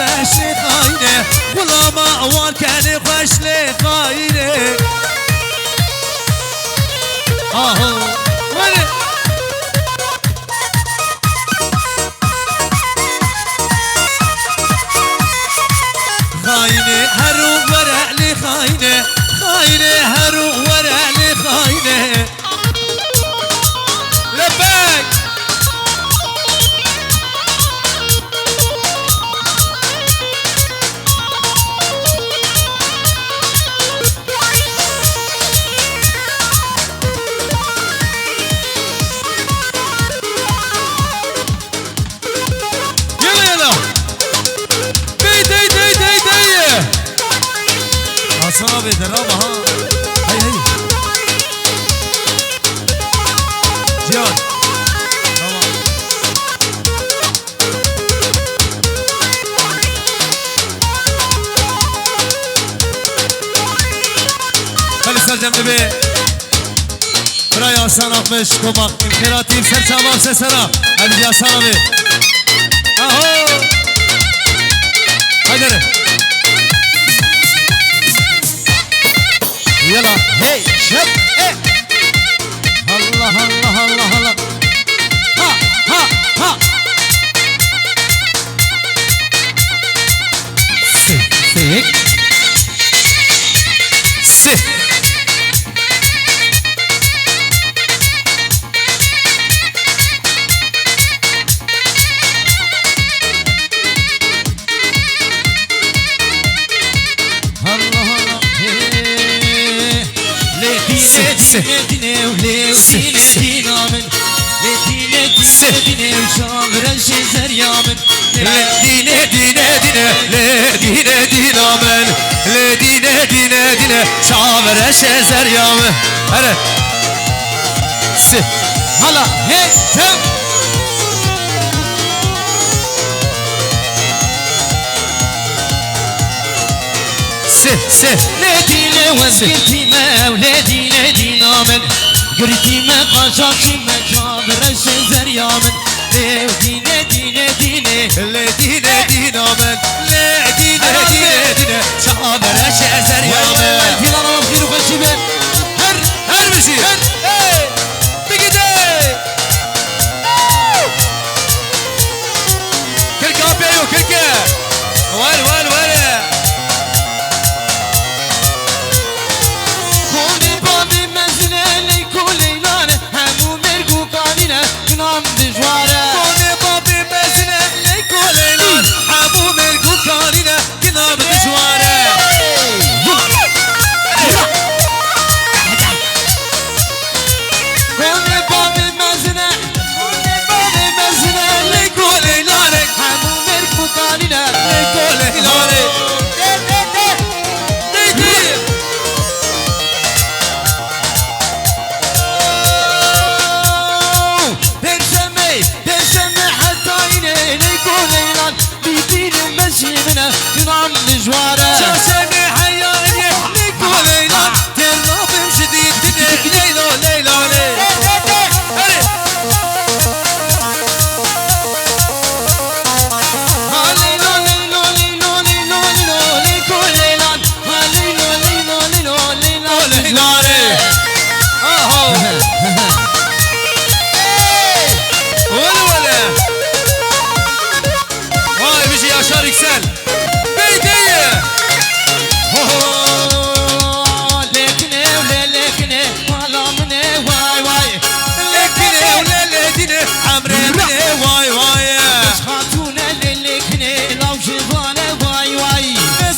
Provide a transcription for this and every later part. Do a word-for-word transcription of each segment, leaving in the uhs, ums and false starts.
Xweş lê xayne, xulama wan kenê xweş lê xayne. Aho, were. Xayne, heru were lê xayne, xayne, heru were lê xayne. Lebek. Yala, yala. Dey, dey, dey, dey, dey. Hasan abi, derama ha. Hey, hey. Cihan. Tamam. Xelî sercem dibe. Birayê Hasan Akmiş, Komak, Xêratî, ser çava, ser sera. Hadi Hasan abi. Aho. Haydi. Yala, hey, şep, e. Allah, Allah, Allah, Allah. Ha, ha, ha. Sik, sik. Sik. Allah Allah, hey. Lê dîne, dîne, dîne, lê dîne, dîna min. Lê dîne, dîne, dîne, çav reşê zerya min. Lê dîne, dîne, dîne, lê dîne, dîna min. Lê dîne, dîne, dîne, çav reşê zerya min. Here. Si. Hala, he, he. Si, si. Lê dîne wezgirtî me, ew lê dîne dîna min. Girtî me, qaşaxî me, çav reşê zerya min. Lê dîne, dîne, dîne. Lê dîne, dîna min. Lê dîne, dîne, dîne. Çav reşê zerya min. Vay, vay, vay, dîna min, xîr û xweşî be. Her, her bijî. Her, hey. Bigide. Kirke apê yo, kirke. Were, were, were. Konê bavê mezin e, leyko leylan e, hemû mêrg û kanîn e, ginam dijwar e. Konê bavê mezin e, leyko leylan, hemû mêrg û kanîn e. Ginam dijwar e. Konê bavê mezin e. Konê bavê mezin e. Leyko leylan e. Hemû mêrg û kanîn e. Leyko leylan e. De, de, de. De, de. Pêşemê, pêşemê heta înê, leyko leylan. Bîbîne meşî min e, ginam dijwar e. Çarşemê heyanê, leyko leyla, têr nabim ji dîtinê, leylo, leylo, lê. Herê. Ha, leylo, leylo, leylo, leylo, leylo, leyko leylan. Ha, leylo, leylo, leylo, leylo, leylo, lê. Aho. Wele, wele. Vay, bijî Yaşar Yüksel. Dey, dey. Ho, ho. Lêkinê û lê lêkinê, mala min e, vay, vay. Lêkinê û lê lêkinê, emrê min e, vay, vay. Xatûne lê lêkinê, law ji van e, vay, vay.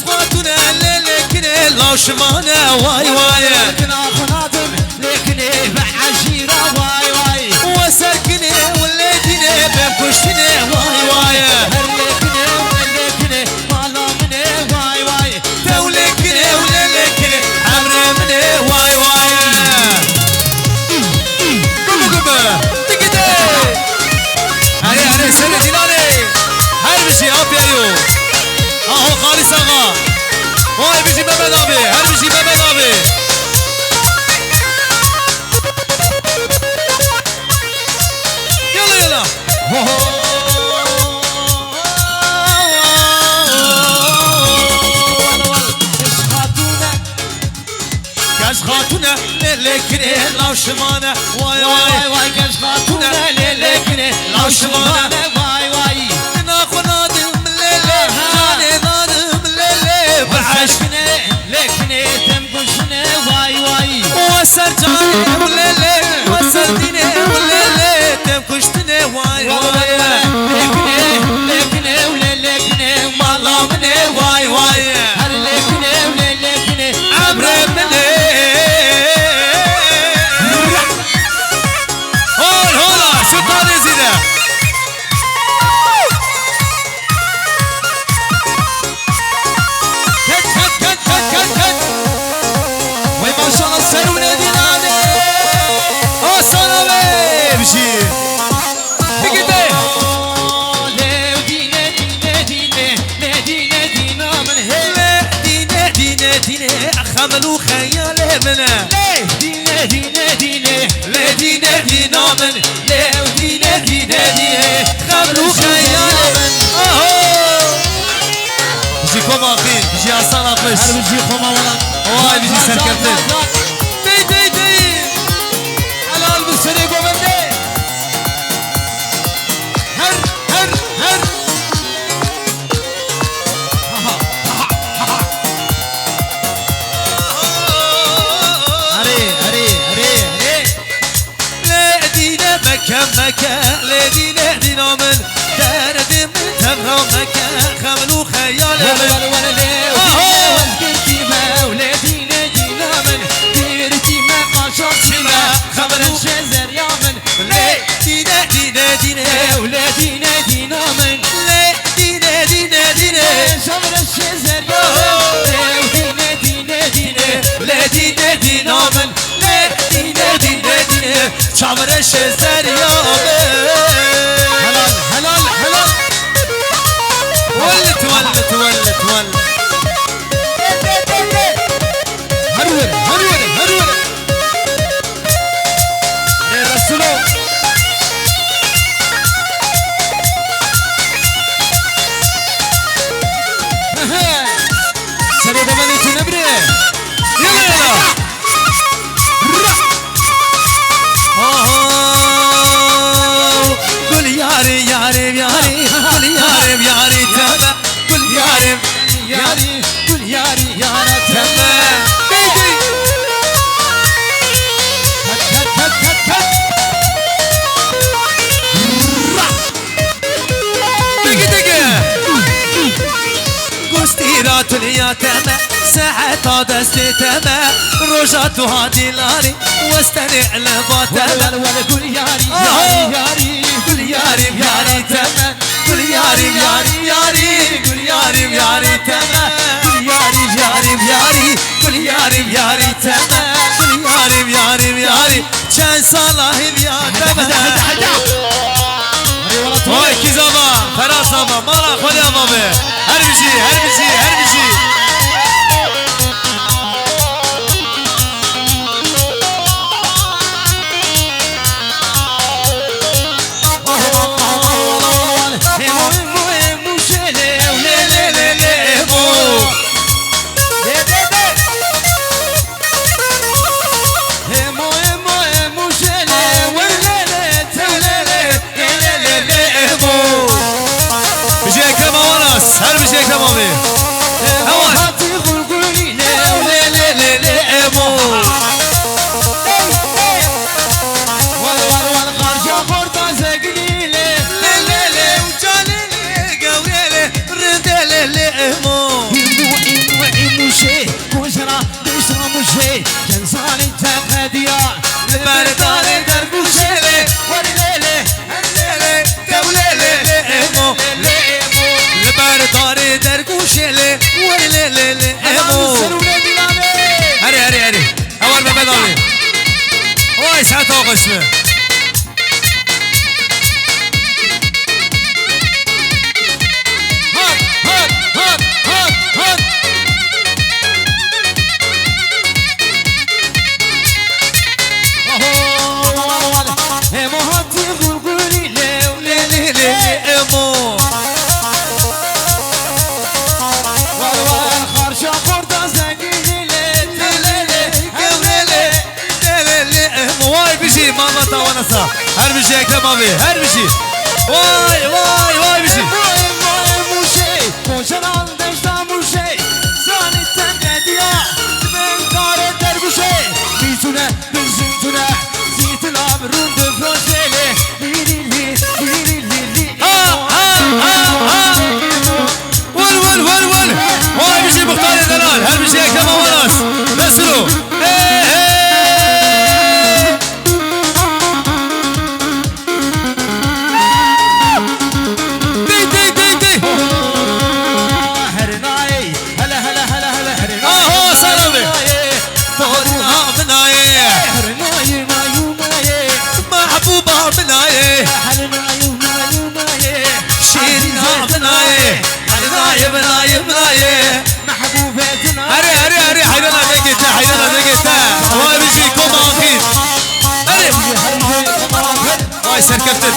Xatûne lê lêkinê, law ji van e, vay, vay. Kina xwe nadim. Lêkinê be eşîra, vay, vay. We serkinê, we lêdînê, be kuştinê, vay, vay. Her lêkinê, we lêkinê, mala min e, vay, vay. Tew lêkinê, we lê lêkinê, emrê min e, vay, vay. Gubu gubu, digide. Erê, erê, serê dîlanê. Her bijî, aferin. Aho Xalîs Axa. Vay bijî Mehmet abi, her bijî Mehmet abi. Yala, yala. Ho, ho. Lêkinê law şimane, vay, vay, vay, vay, genç xatûne, lê, lêkinê law şimane, vay, vay. Dina xwe nadim lê, lê, canê nadim lê, lê, bi eşkinê, lêkinê tem kuştine, vay, vay. We ser canê ew lê, lê, we ser dînê ew lê, lê, tem kuştine, vay, vay, vay. Lêkinê, lêkinê ew lê, lêkinê mala min e, vay, vay. Her lêkinê ew lê, lêkinê emrê min e. Hol, hola, şu parê zî de. Ket, ket, ket, ket, ket, ket. Wey maşallah, ser û nedînane. Asana be, bijî. Bigide. Lê dîne, dîne, dîne, lê dîne, dîna min, hey. Lê dîne, dîne, dîne, xemil û xeyalê min e. Lê dîne, dîne, dîne, lê dîne, dîna min, lê dîne, dîne, dîne, xemil û xeyalê min. Aho! Bijî koma xî, bijî Hasan Akmış. Her bijî koma wala. Oy, bijî serkeftin. Dey, dey, dey. Helal bi serê govendê. Her, her, her. Erê, erê, erê, erê. Lê dîne meke, meke, lê dîne dîna min. Derdê min tevra meke, xemil û xeyalê min. Wele, wele, wele, lê Aho! Dîne wezgirtî me, lê dîne dîna min. Girtî me, qaçaxçî me, xemil û xezerya min. Lê dîne, dîne, dîne. Ew lê dîne dîna min. Lê dîne, dîne, dîne. Şevre şêzer ya min. Ew dîne, dîne, dîne. Lê dîne dîna min. Lê dîne, dîne, dîne. Şevre şêzer ya min. Helal, helal, helal. Wellet, wellet, wellet, wellet. Her were, her were, her were. Ê Resulo. Serê demenê tu nebirê. Yala yala. Aha. Gul yarê, yarê, yarê. Gul yarê, yarê, tebe. Gul yarê, yarî, gul yarî, yara teme. Dey, dey. Ket, ket, ket, ket, ket. Ra. Digi, digi. Gustî ra tuliya teme, seheta destê teme, roja tu hatî larî, westenê eleba teme. Wele, wele, wele, gul yarî, aha, yarî, yarî, gul yarî, yarî teme. Gul yarî, yarî, yarî, gul yarî, yarî teme. Gul yarî, yarî, yarî, gul yarî, yarî teme. Gul yarî, yarî, yarî, çend sala hevya teme. Hede, hede, hede. Vay kîzava, Feras ava, mala xwe de ava be. Her bijî, her bijî, her bijî. Bijî Ekrem Avanas, her bijî Ekrem abi. Heval. Lê, lê, lê, uca lê, lê, gewre lê, rinde lê, lê, emo. Îmû, îmû, îmû şê, kojra, dêşa mûşê, cenzalê te qediya. Li ber darê dergûşê lê, werê lê, lê, her lê, lê, tewlê lê, lê, emo. Lê, emo. Li ber darê dergûşê lê, werê lê, lê, lê, emo. Serûnê dîlanê. Erê, erê, erê. Heval Mehmet abi. Vay, sen de hoş mu? Hat, hat, hat, hat, hat. Aho, hemo hatî gulgulî lew, lê, lê, lê, emo. Wal, wal, xarşa xorta zengînî lê, lê, lê, lê, gewre lê. Lê, Her bijî Ekrem abi, her bijî. Vay, vay, vay bijî. Ha, ha, ha. Wul, wul, wul, wul. Vay bijî Muxtarê Delal, her bijî Ekrem Avanas. Mesilo. Hey, hey. Dey, dey, dey, dey. Herinayê, hele, hele, hele, hele, herinayê. Aha, selamet. Herinayê, torina minayê. Herinayê, nayû, nayê. Mehbûba minayê. Herinayê, nayû, nayê. Şîrîna minayê. Herinayê, minayê, minayê. Mehbûbê dinayê. Erê, erê, erê, heyrana dengê te, heyrana dengê te. Vay bijî, koma axîr. Erê. Vay serkeftin.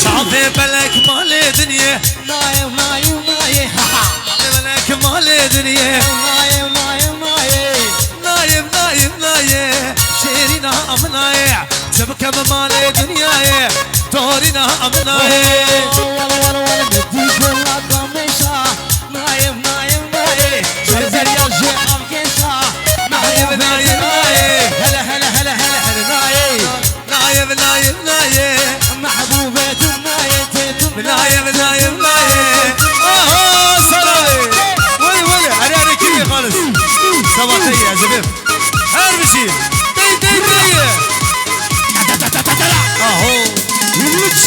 Çavê belek malê dinyê. Nayê, nayê, nayê. Çavê belek malê dinyê. Nayê, nayê, nayê. Nayê, nayê, nayê. Şêrîna min nayê. Çi bikim malê dinyayê, torîna min nayê. Wele, wele, wele, wele, mi dî gola gameşa. Nayê, nayê, nayê. Ji zeriya jê avgeşa. Nayê, nayê, nayê. Hele, hele, hele, hele, hele, nayê. Nayê, nayê, nayê. Mehbûbê tu nayê, tê tu nayê, nayê, nayê. Aha, saray. Wele, wele. Erê, erê, kim xalis? Sabah te ya, zibim. Her bijî. Dey, dey, dey. Aho. Huluç.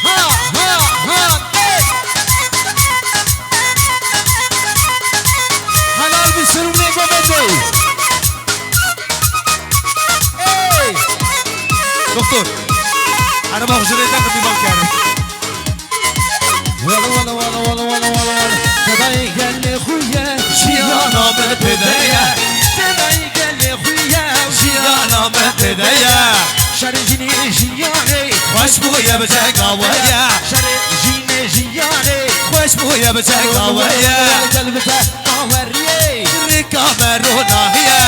Ha, ha, ha, dey. Helal bir sürümle göbek dey. Hey. Doktor. Araba huzuriyete mi bir bak yani? Wele, wele, wele. Fedayê gelê xwe ye, jiyana me pê de ye. Fedayê gelê xwe ye, jiyana me pê de ye. Şerê jinê jiyanê, xweş bûye bi cega we ye. Şerê jinê jiyanê, xweş bûye bi cega we ye. Gel bi te baweriyê, rêka me ronahiye.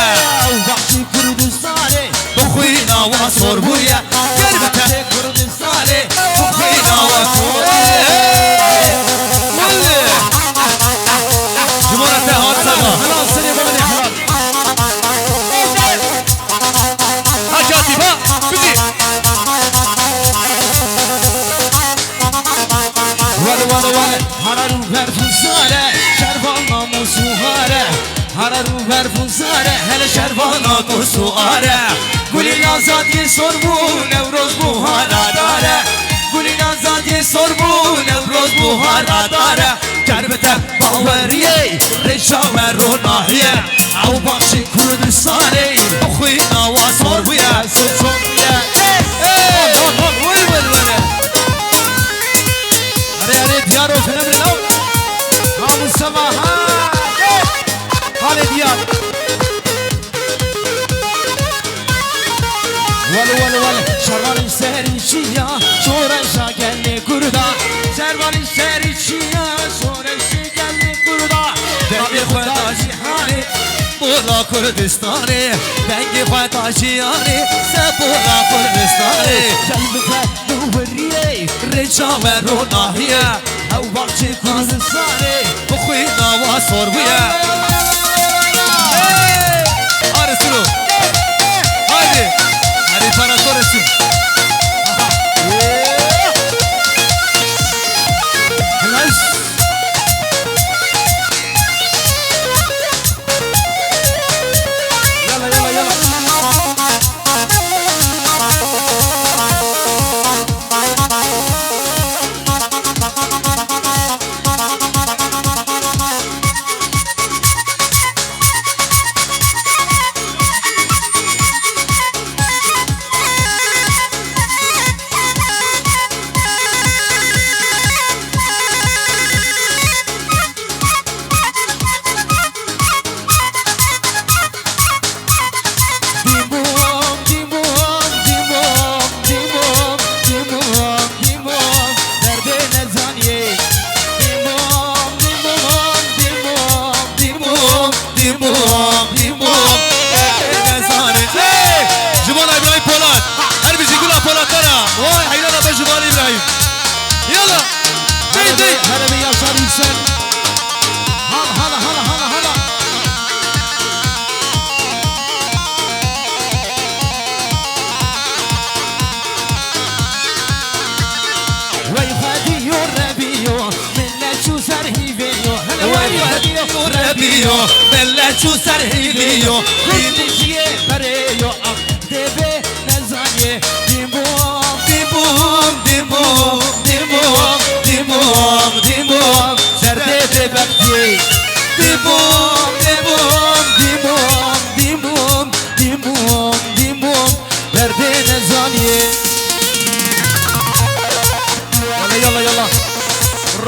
Ew baxçê Kurdistanê. Bi xwîna wan sor bûye. Ger bi te Kurdistanê. Bi xwîna wan sor bûye. Wele. Ji bo re te hat seba. Helal serê xwe bidê helal. Hacatî ba. Bidî. Wele, wele, wele. Harar û berf û sare. Şervan namûs û hare. Harar û berf û sare, hele şervana dost û are. Gulî azadiyê sor bû, Newroz bû haradare. Gulî azadiyê sor bû, Newroz bû haradare. Ker bi te baweriyê, rêça me ronahiye. Ew baxçê Kurdistanê, bi xwîna wa sor bûye, sor bûye. Hey, hey, hey, hey, hey. Erê, erê, diyar olsun, emrin ew. Namusema, ha, hey. Halê diyar. Wele, wele, wele. Şervanî serî çiya, şoreşa gelê Kurda. Şervanî serî çiya, şoreşê gelê Kurda. Dengê xwe da cîhanê, bola Kurdistanê. Dengê xwe da cîhanê, se bola Kurdistanê. Gel bi te biwiriyê, rêça me ronahiye. Ew baxçê Kurdistanê bi xwîna wa sor bûye. Hey! Hadi Silo. Haydi. Hadi para sonrası. Helal. Yala, yala, yala. Çû ser hîviyo. Kurdî jiyê berê yo, ah, dê bê nezaniyê. Dîmbûm, dîmbûm, dîmbûm, dîmbûm, dîmbûm, dîmbûm, derdê dê bextiyê. Dîmbûm, dîmbûm, dîmbûm, dîmbûm, dîmbûm, dîmbûm, derdê nezaniyê. Yalla, yalla, yalla.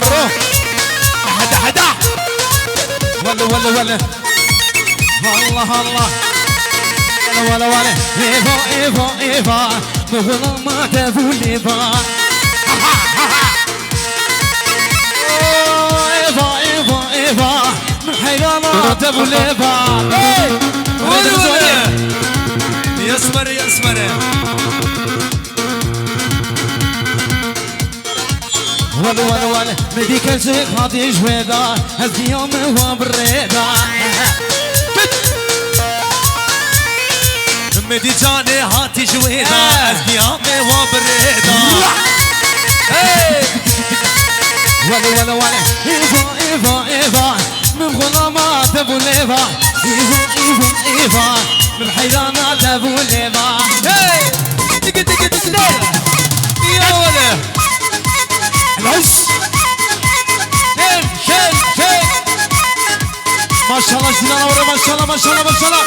Ro. Heda, heda. Wele, wele, wele. Allah, Allah. Wele, wele, wele. Eva, Eva, Eva. Mıhılama devul Eva. Oh, Eva, Eva, Eva. Heyrana devul Eva. Hey! Wele, wele. Yesmere, yesmere. Wele, wele, wele. Medî kelçek hatî ji wê da, ez diyame wa bi rê da. Medî canê hatî ji wê da, ez diyame wa bi rê da. Hey! Wele, wele, wele. Eva, Eva, Eva. Min xulama dev û lêva. Eva, Eva, Eva. Min heyrana dev û lêva. Hey! Tiki, tiki, tiki, tiki. Ya wele. Los. Şev, şev, şev. Maşallah, Sinan Avra, maşallah, maşallah, maşallah.